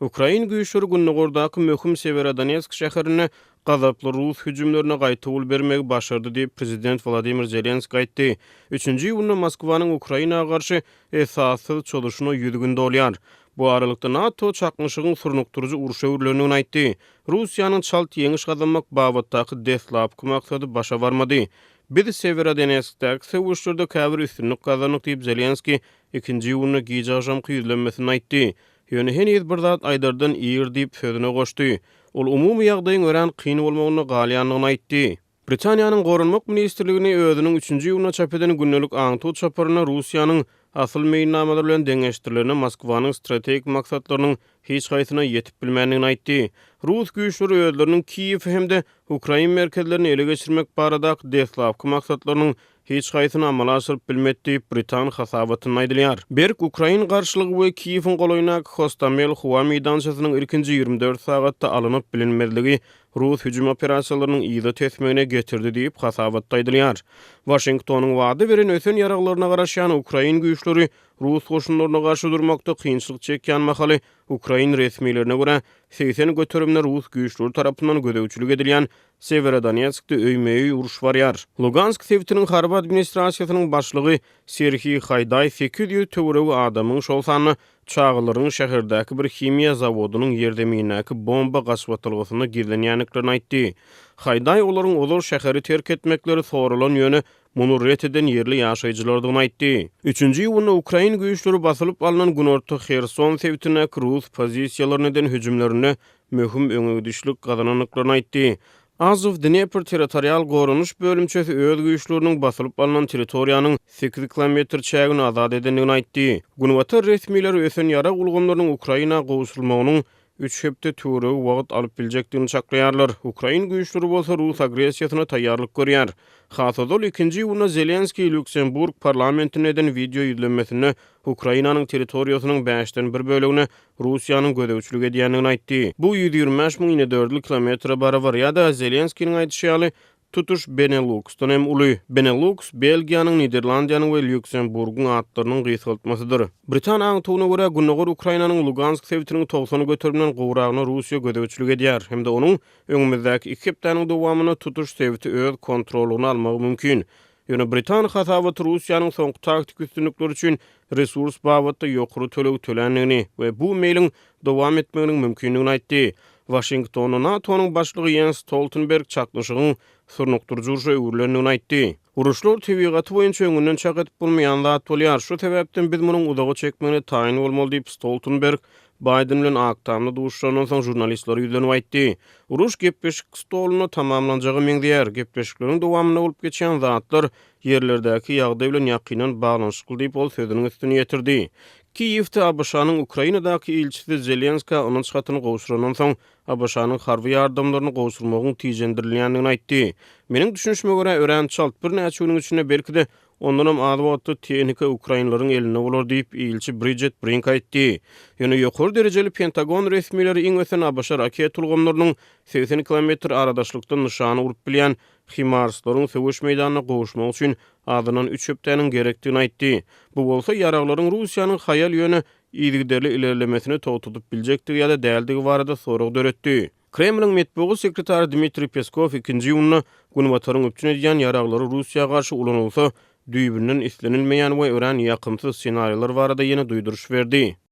Ukrain güýçleri gündogardaky möhüm Sewerodonetsk şäherinde gazaply rus hüjümlerine gaýtawul bermegi başardy diýip, prezident Wladimir Zelenskiý aýtdy. Üçünji iýunda Moskwanyň Ukraina garşy esassyz çozuşyna 100 gün dolýar. Bu aralykda, NATO çaknyşygyň surnukdyryjy urşa öwrülendigini aýtdy. Russiýanyň çalt ýeňiş gazanmak babatdaky deslapky maksady başa barmady. Biz Sewerodonetskdäki söweşlerde käbir üstünlik gazandyk diýip, Zelenskiý ikinji iýunda gije agşamky ýüzlenmesinde aýtdy. Ýöne heniz bir zat aýdardan ir diýip, sözüne goşdy. Ol umumy ýagdaýyň örän kyn bolmagynda galýandygyny aýtdy. Britaniýanyň Goranmak ministrligini özüniň üçünji iýunda çap eden gündelik aňtaw çaparynda Russiýanyň asyl meýilnamalary bilen deňeşdirilende Moskwanyň strategik maksatlarynyň hiç haýsyna ýetip bilmändigini aýtdy. Rus güýçleri özleriniň Kiýewi hem-de ukrain merkezlerini ele geçirmek baradaky deslapky maksatlarynyň hiç haýsyny amala aşyryp bilmedi diýip, britan hasabatynda aýdylýar. Berk ukrain garşylygy we Kiýewiň golaýyndaky Hostomel howa meýdançasynyň ilkinji 24 sagatda alnyp bilinmezligi rus hüjüm operasiýalarynyň yza tesmegine getirdi diýip, hasabatda aýdylýar. Waşingtonyň wada beren ösen ýaraglaryna garaşýan ukrain güýçleri rus goşunlaryna garşy durmakda kynçylyk çekýän mahaly, ukrain resmilerine görä, 80 göterimine rus güýçleri tarapyndan gözegçilik edilýän Sewerodonetskde öýme-öý uruş barýar. Lugansk sebitiniň harby administrasiýasynyň başlygy Serhiý Haýdaý 800 töweregi adamyň, şol sanda çagalaryň şäherdäki bir himiýa zawodynyň ýerzeminindäki bomba gaçybatalgasynda gizlenýändiklerini aýtdy. Haýdaý olaryň ozal şäheri terk etmekleri soralan, ýöne muny ret eden ýerli ýaşaýjylardygyny aýtdy. Üçünji iýunda ukrain güýçleri basylyp alnan günorta Herson sebitindäki rus pozisiýalaryna eden hüjümlerinde möhüm öňegidişlik gazanandyklaryny aýtdy. Azow Dnepr territorial goranyş bölümçesi öz güýçleriniň basylyp alnan territoriýanyň sekiz kilometr çägini azat edendigini aýtdy. Günbatar resmileri ösen ýarag ulgamlarynyň Ukraina gowşurylmagynyň üç hepde töweregi wagt alyp biljekdigini çaklaýarlar. Ukrain güýçleri bolsa rus agressiýasyna taýýarlyk görýär. Has ozal, ikinji iýunda Zelenskiý Lýuksemburg parlamentinde eden wideo ýüzlenmesinde Ukrainanyň territoriýasynyň bäşden bir bölegine Russiýanyň gözegçilik edýändigini aýtdy. Bu 125 müň inedördül kilometre barabar ýa-da, Zelenskiniň aýdyşy ýaly, tutuş Beneluksdan hem uly. Beneluks, Belgiýanyň, Niderlandiýanyň we Lýuksemburgyň atlarynyň gysgaltmasydyr. Britan aňtawyna görä, gündogar Ukrainanyň Lugansk sebitiniň 90 göterimden gowragyna Russiýa gözegçilik edýär hem-de onuň öňümizdäki iki hepdäniň dowamynda tutuş sebiti öz kontrollygyna almagy mümkin. Ýöne britan hasabaty Russiýanyň soňky taktiki üstünlikleri üçin resurs babatda ýokary töleg töländigini we bu meýliň dowam etmeginiň mümkindigini aýtdy. Waşingtonda NATO-nyň başlygy Ýens Stoltenberg çaknyşygyň surnukdyryjy urşa öwrülendigini aýtdy. Uruşlar tebigaty boýunça öňünden çak edip bolmaýan zat bolýar. Şu sebäpden biz munuň uzaga çekmegine taýyn bolmaly diýip, Stoltenberg Baýden bilen Ak Tamda duşuşandan soň žurnalistlere ýüzlenip aýtdy. Uruş gepleşik stolunda tamamlanjaga meňzeýär. Gepleşikleriň dowamynda bolup geçýän zatlar ýerlerdäki ýagdaý bilen ýakyndan baglanyşykly diýip, ol sözüniň üstüni ýetirdi. Kiýewde ABŞ-nyň Ukrainadaky ilçisi Zelenskä ynanç hatyny gowşurandan soň, ABŞ-nyň harby ýardamlaryny gowşurmagyň tijendirilýändigini aýtdy. Meniň düşünişime görä, örän çalt, birnäçe günüň içinde, belki-de, Ondanam az wagtda tehnika ukrainleriň elinde bolar diýip, ilçi Bridjet Brink aýtdy. Ýöne ýokary derejeli Pentagon resmileri iň ösen ABŞ raketa ulgamlarynyň 80 kilometr aradaşlykdan nyşana urup bilýän HIMARS-laryň söweş meýdanyna gowuşmagy üçin azyndan üç hepdäniň gerekdigini aýtdy. Bu bolsa ýaraglaryň Russiýanyň haýal, ýöne yzygiderli ilerlemesini togtadyp biljekdigi ýa-da däldigi barada sorag döretdi. Kremliň metbugat sekretary Dmitriý Peskow ikinji iýunda Günbataryň üpjün edýän ýaraglary Russiýa garşy ulanylsa, düýbünden islenilmeýän we örän ýakymsyz ssenariler barada ýene duýduryş berdi.